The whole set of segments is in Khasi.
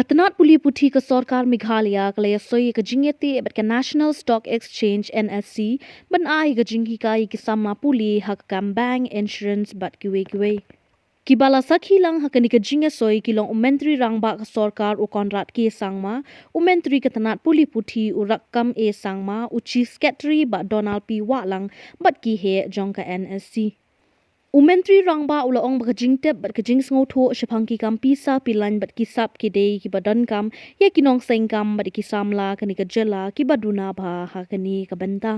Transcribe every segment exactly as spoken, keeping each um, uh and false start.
Ka tnat pule puthi ka sorkar Meghalaya ka la ïasoi ïa ka jingïateh bad ka National Stock Exchange, N S C, ban ai ïa ka jinghikai ïa ki samla pule ha ka kam bank, insurance bad kiwei kiwei. Kiba la sakhi lang ha kane ka jingïasoi ki long u Myntri Rangbah ka sorkar u Conrad K Sangma, u Myntri ka tnat pule puthi u Rakkam A Sangma, u Chief Secretary Bah Donald P Wahlang bad ki heh jong ka N S C. U Myntri Rangbah u la ong ba ka jingtip bad ka jingsngewthuh shaphang ki kam pisa pilain bad ki sap ki dei kiba donkam ïa ki nongseng kam bad ki samla kane ka jylla kiba duna bha ha kane ka bynta.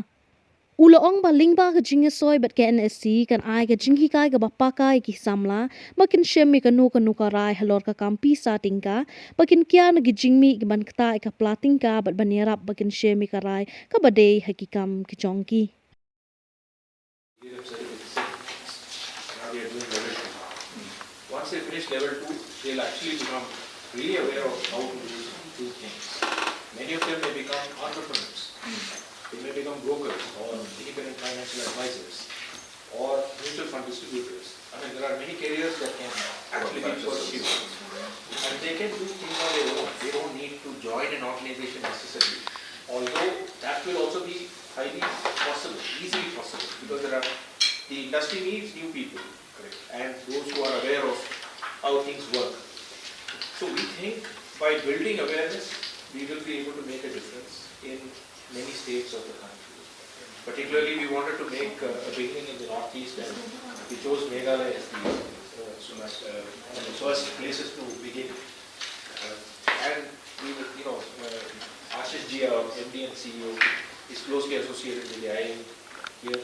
U la ong ba lyngba ka jingïasoi bad ka N S C kan ai ka jinghikai kaba paka ïa ki samla ba kin shim ïa kano kano ka rai halor ka kam pisa tyngka, ba kin kiar na ki jingmih kiban ktah ïa ka pla tyngka bad ban ïarap ba kin shim ïa ka rai kaba dei ha ki kam ki jong ki. Now they are doing level two. Once they finish level two, they'll actually become really aware of how to do, do things. Many of them may become entrepreneurs. They may become brokers or independent financial advisors or mutual fund distributors. I mean, there are many careers that can actually be pursued. And they can do things on their own. They don't need to join an organization necessarily. Although that will also be highly possible, easily possible, because there are, the industry needs new people and those who are aware of how things work. So we think by building awareness, we will be able to make a difference in many states of the country. Particularly, we wanted to make uh, a beginning in the Northeast, and we chose Meghalaya as the, uh, so much, uh, one of the first places to begin. Uh, and we, would, you know, uh, Ashish G, our M D and C E O, is closely associated with the I I M here.